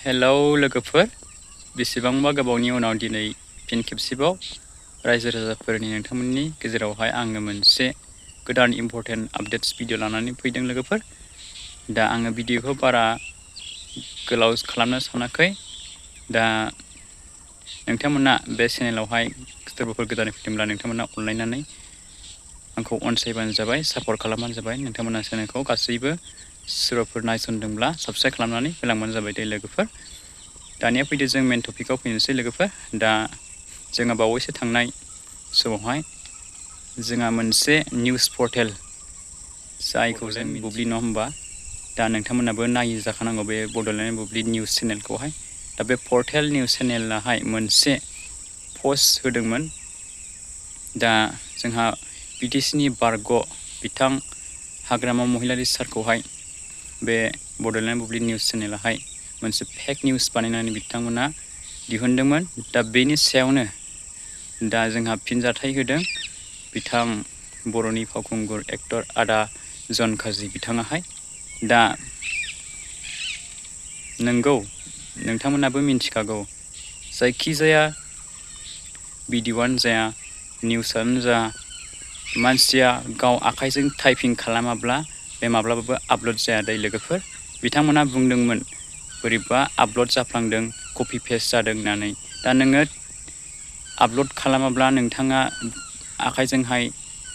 hello लोगोफोर बेसेबांबा गोबावनि उनाव दिनै फिन खेबसेबाव रायजो राजाफोरनि नोंथांमोननि गेजेरावहाय आङो मोनसे गोदान इम्पर्टेन्ट आपडेट्स भिडिअ लानानै फैदों लोगोफोर दा आङो भिडिअखौ बारा गोलाव खालामनो सानाखै दा नोंथांमोना बे चेनेलावहाय सोरबाफोर गोदानै फैदोंब्ला नोंथांमोना अनलायनानै आंखौ अनसायबानो जाबाय सापर्ट खालामबानो जाबाय नोंथांमोना चेनेलखौ गासैबो सोरबाफोर नायसनदोंब्ला साबस्क्राइब खालामनानै होलांबानो जाबाय दे लोगोफोर दानिया फैदो जों मेन टपिकआव फैनोसै लोगोफोर दा जोंहा बावैसो थांनाय समावहाय जोंहा मोनसे निउस पर्टेल जायखौ जों बुब्लि नङा होमबा दा नोंथांमोनाबो नायो जाखानांगौ बे बड'लेण्ड बुब्लि निउस चेनेलखौहाय दा बे पर्टेल निउस चेनेलाहाय मोनसे पस्ट होदोंमोन दा जोंहा बिटिसिनि बारग' बिथां हाग्रामा महिलारि सारखौहाय बे बड'लेण्ड बुब्लि निउस चेनेलाहाय मोनसे फेक निउस बानायनानै बिथांमोना दिहुनदोंमोन दा बेनि सायावनो दा जोंहा फिनजाथाय होदों बिथां बर'नि फावखुंगुर एक्टर आदा जन कार्जि बिथाङाहाय दा नंगौ नोंथांमोनाबो मिन्थिखागौ जायखिजाया भिडिअ'आनो जाया निउसआनो जा मानसिया गाव आखाइजों टाइपिं खालामाब्ला बे माब्लाबाबो आपल'ड जाया दै लोगोफोर बिथांमोना बुंदोंमोन बोरैबा आपल'ड जाफ्लांदों कपि पेस्ट जादों होननानै दा नोङो आपल'ड खालामाब्ला नोंथाङा आखाइजोंहाय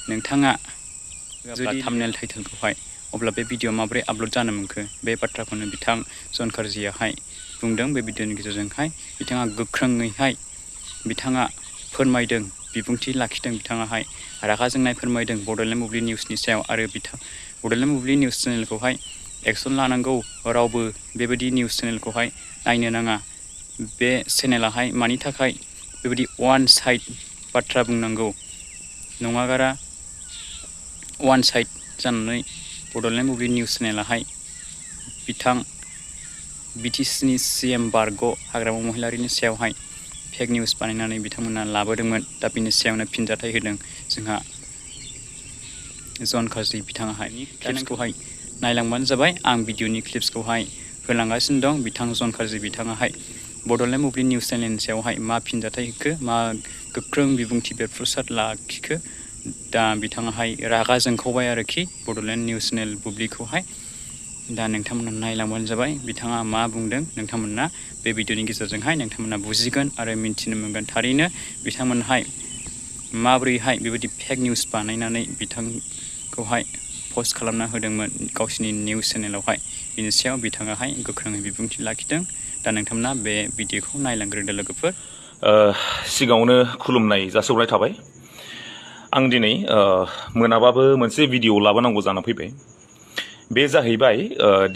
नोंथाङा जुदि थाम्बनेल टाइटेलखौहाय अब्ला बे भिडिअ माबोरै आपल'ड जानो मोनखो बे बाथ्राखौनो बिथां जन कार्जियाहाय बुंदों बे भिडिअनि गेजेरजोंहाय बिथाङा गोख्रोङैहाय बिथाङा फोरमायदों बिबुंथि लाखिदों बिथाङाहाय रागा जोंनाय फोरमायदों बड'लेण्ड बुब्लि निउसनि सायाव आरो बड'लेण्ड बुब्लि निउस चेनेलखौहाय एक्सन लानांगौ रावबो बेबायदि निउस चेनेलखौहाय नायनो नाङा बे चेनेलाहाय मानि थाखाय बेबायदि वान साइड बाथ्रा बुंनांगौ नङागारा वान साइड जानानै बड'लेण्ड बुब्लि निउस चेनेलाहाय बिथां बिटिसिनि CM बारग' हाग्रामा महिलारिनि सायावहाय फेक निउस बानायनानै बिथांमोना लाबोदोंमोन दा बिनि सायावनो फिनजाथाय होदों जोंहा जन कार्जि बिथाङाहाय क्लिप्सखौहाय नायलांबानो जाबाय आं भिडिअनि क्लिप्सखौहाय होलांगासिनो दं बिथां जन कार्जि बिथाङाहाय बड'लेण्ड बुब्लि निउस चेनेलनि सायावहाय मा फिनजाथाय होखो मा गोख्रों बिबुंथि बेरफ्रुसार लाखिखो दा बिथाङाहाय रागा जोंखावबाय आरोखि बड'लेण्ड निउस चेनेल बुब्लिखौहाय दा नोंथांमोना नायलांबानो जाबाय बिथाङा मा बुंदों नोंथांमोना बे भिडिअनि गेजेरजोंहाय नोंथांमोना बुजिगोन आरो मिन्थिनो मोनगोन थारैनो बिथांमोनहाय माबोरैहाय बेबायदि फेक निउस बानायनानै बिथांखौहाय पस्ट खालामना होदोंमोन गावसिनि निउस चेनेलावहाय बिनि सायाव बिथाङाहाय गोख्रोङै बिबुंथि लाखिदों दा नोंथांमोना बे भिडिअखौ नायलांग्रोदो लोगोफोर सिगाङावनो खुलुमनाय जासिहरनाय थाबाय आं दिनै मोनाबाबो मोनसे भिडिअ लाबोनांगौ जाना फैबाय बे जाहैबाय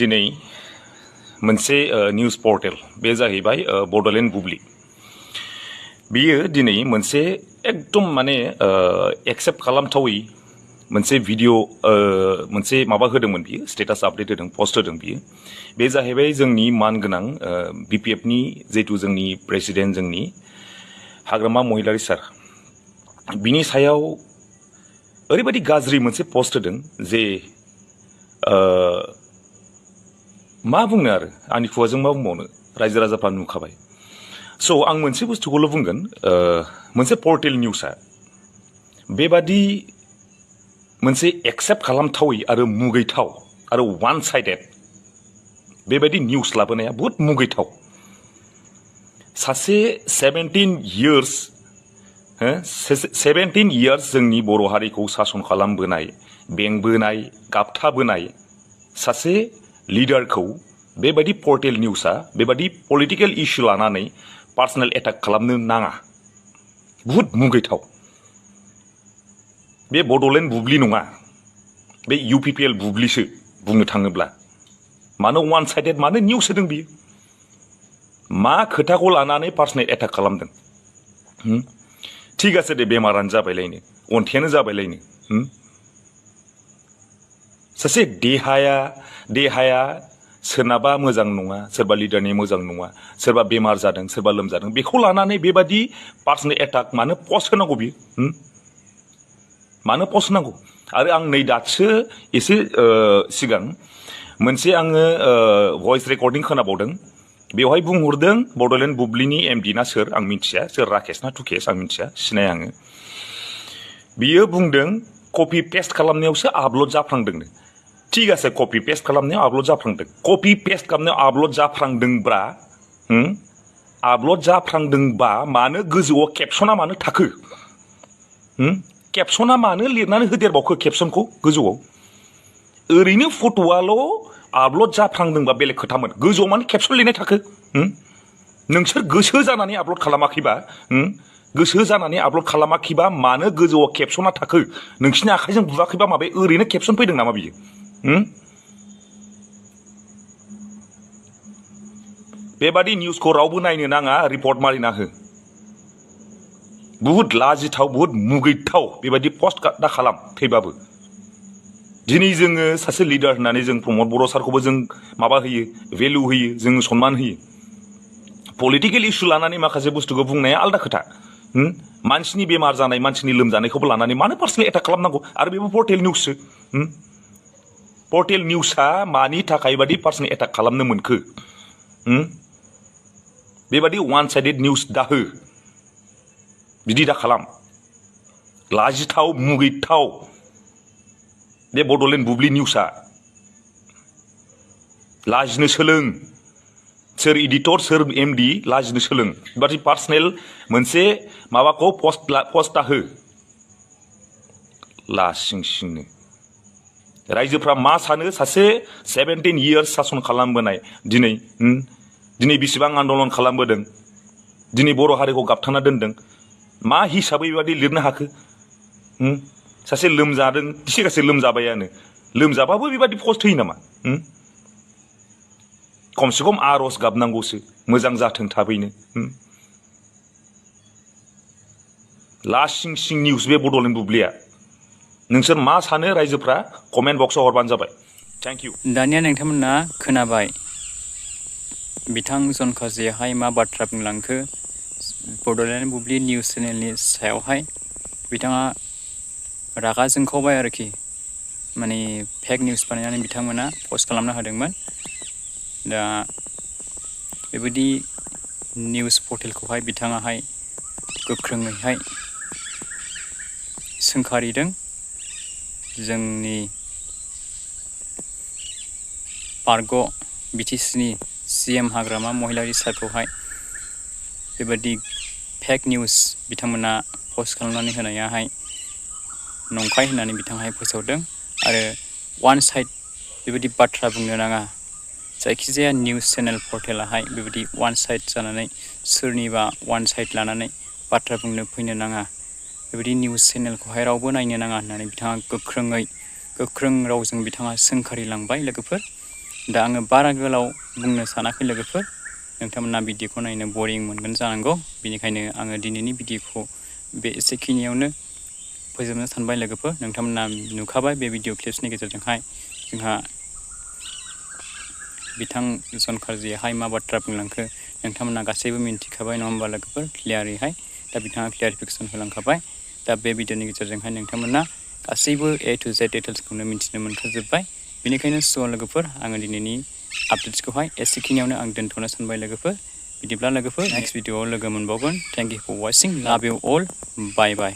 दिनै मोनसे निउस पर्टेल बे जाहैबाय बड'लेण्ड बुब्लि बियो दिनै मोनसे एकदम माने एक्सेप्ट खालामथावै मोनसे भिडिअ मोनसे माबा होदोंमोन बियो स्टेटास आपडेट होदों पस्ट होदों बियो बे जाहैबाय जोंनि मानगोनां BPFनि जिहेतु जोंनि प्रेसिडेन्ट जोंनि हाग्रामा महिलारि सार बिनि सायाव ओरैबायदि गाज्रि मोनसे पस्ट होदों जे मा बुंनो आरो आंनि खुगाजों मा बुंबावनो रायजो राजाफ्रा नुखाबाय स' आं मोनसे बुस्थुखौल' बुंगोन मोनसे पर्टेल निउसआ बेबादि मोनसे एक्सेप्ट खालामथावै आरो मुगैथाव आरो वान साइडेड बेबायदि निउस लाबोनाया बहुत मुगैथाव सासे 17 इयार्स जोंनि बर' हारिखौ सासन खालामबोनाय बेंबोनाय गाबथाबोनाय सासे लिडारखौ बेबायदि पर्टेल निउसआ बेबायदि पलिटिकेल इस्यु लानानै पार्सनेल एटाक खालामनो नाङा बहुत मुगैथाव बे बड'लेण्ड बुब्लि नङा बे UPPL बुब्लिसो बुंनो थाङोब्ला मानो वान साइडेड मानो निउस होदों बियो मा खोथाखौ लानानै पार्सनेल एटाक खालामदों थिग আছে दे बेमारानो जाबायलायनो अन्थायानो जाबायलायनो सासे देहाया सोरनाबा मोजां नङा सोरबा लिडारनि मोजां नङा सोरबा बेमार जादों सोरबा लोमजादों बेखौ लानानै बेबादि पार्सनेल एटाक मानो पस्ट होनांगौ बियो मानो पस्ट होनांगौ आरो आं नै दासो एसे सिगां मोनसे आङो भइस रेकर्डिं खोनाबावदों बेवहाय बुंहरदों बड'लेण्ड बुब्लिनि एमडि ना सोर आं मिथिया सोर राकेश ना टुकेश आं मिथिया सिनाया आङो बियो बुंदों कपि पेस्ट खालामनायावसो आपल'ड जाफ्लांदोंनो ठीक आसे कपि पेस्ट खालामनायाव आपल'ड जाफ्लांदों कपि पेस्ट खालामनायाव आपल'ड जाफ्लांदोंब्रा आपल'ड जाफ्लांदोंबा मानो गोजौआव केपसना मानो थाखो केपसना मानो लिरनानै होदेरबावखो केपसनखौ गोजौआव ओरैनो फट'आल' आपल'ड जाफ्लांदोंबा बेलेग खोथामोन गोजौआव मानो केपसन लिरनाय थाखो नोंसोर गोसो जानानै आपल'ड खालामाखैबा गोसो जानानै आपल'ड खालामाखैबा मानो गोजौआव केपसना थाखो नोंसिनि आखाइजों बुवाखैबा माबे ओरैनो केपसन फैदों नामा बियो बेबादि निउसखौ रावबो नायनो नाङा रिपर्ट मारिना हो बुहुद लाजिथाव बुहुद मुगैथाव बेबायदि पस्ट दा खालाम थैबाबो दिनै जोङो सासे लिडार होननानै जों प्रमद बर' सारखौबो जों माबा होयो भेलु होयो जों सन्मान होयो पलिटिकेल इस्यु लानानै माखासे बुस्थुखौ बुंनाया आलदा खोथा मानसिनि बेमार जानाय मानसिनि लोमजानायखौबो लानानै मानो पार्सनेल एटाक खालामनांगौ आरो बेबो पर्टेल निउससो पर्टेल निउसआ मानि थाखाय बादि पार्सनेल एटाक खालामनो मोनखो बेबादि वान साइडेड निउस दाहो बिदि दा खालाम लाजिथाव मुगैथाव बे बड'लेण्ड बुब्लि निउसआ लाजिनो सोलों सोर एडिटर सोर एमडि लाजिनो सोलों बेबादि पार्सनेल मोनसे माबाखौ पस्ट दाहो लासिं सिंनो रायजोफ्रा मा सानो सासे 17 years सासन खालामबोनाय दिनै बेसेबां आन्दलन खालामबोदों दिनै बर' हारिखौ गाबथाना दोनदों मा हिसाबै बेबादि लिरनो हाखो सासे लोमजादों गासै लोमजाबायानो लोमजाबाबो बेबादि पस्ट होयो नामा खमसे खम आर'ज गाबनांगौसो मोजां जाथों थाबैनो लासिं सिं निउस बे बड'लेण्ड बुब्लिया नोंसोर मा सानो रायजोफ्रा कमेन्ट बक्सआव हरबानो जाबाय थेंक इउ दानिया नोंथांमोना खोनाबाय बिथां जन कार्जियाहाय मा बाथ्रा बुंलांखो बड'लेण्ड बुब्लि निउस चेनेलनि सायावहाय बिथाङा रागा जोंखावबाय आरोखि माने फेक निउस बानायनानै बिथांमोना पस्ट खालामना होदोंमोन दा बेबायदि निउस पर्टेलखौहाय बिथाङाहाय गोख्रोङैहाय सोंखारिदों जोंनि बारग' बिटिसिनि CM हाग्रामा महिलारि सारखौहाय बेबायदि फेक निउस बिथांमोना पस्ट खालामनानै होनायाहाय नंखाय होननानै बिथाङाहाय फोसावदों आरो वान साइड बेबायदि बाथ्रा बुंनो नाङा जायखिजाया निउस चेनेल पर्टेलाहाय बेबायदि वान साइड जानानै सोरनिबा वान साइड लानानै बाथ्रा बुंनो फैनो नाङा बेबायदि निउस चेनेलखौहाय रावबो नायनो नाङा होननानै बिथाङा गोख्रों रावजों बिथाङा सोंखारिलांबाय लोगोफोर दा आङो बारा गोलाव बुंनो सानाखै लोगोफोर नोंथांमोना भिडिअखौ नायनो बरिं मोनगोन जानांगौ बेनिखायनो आङो दिनैनि भिडिअखौ बे एसेखिनियावनो फोजोबनो सानबाय लोगोफोर नोंथांमोना नुखाबाय बे भिडिअ क्लिप्सनि गेजेरजोंहाय जोंहा बिथां जन कार्जियाहाय मा बाथ्रा बुंलांखो नोंथांमोना गासैबो मिन्थिखाबाय नङा होमबा लोगोफोर क्लियारैहाय दा बिथाङा क्लियारिफिकेसन होलांखाबाय दा बे भिडिअनि गेजेरजोंहाय नोंथांमोना गासैबो A to Z डिटेल्सखौनो मिन्थिनो मोनखाजोब्बाय बेनिखायनो लोगोफोर आङो दिनैनि आपडेट्सखौहाय एसेखिनियावनो आं दोनथ'नो सानबाय लोगोफोर बिदिब्ला लोगोफोर नेक्स्ट भिडिअआव लोगो मोनबावगोन थेंक इउ फर वाचिं लाभ इउ अल बाय बाय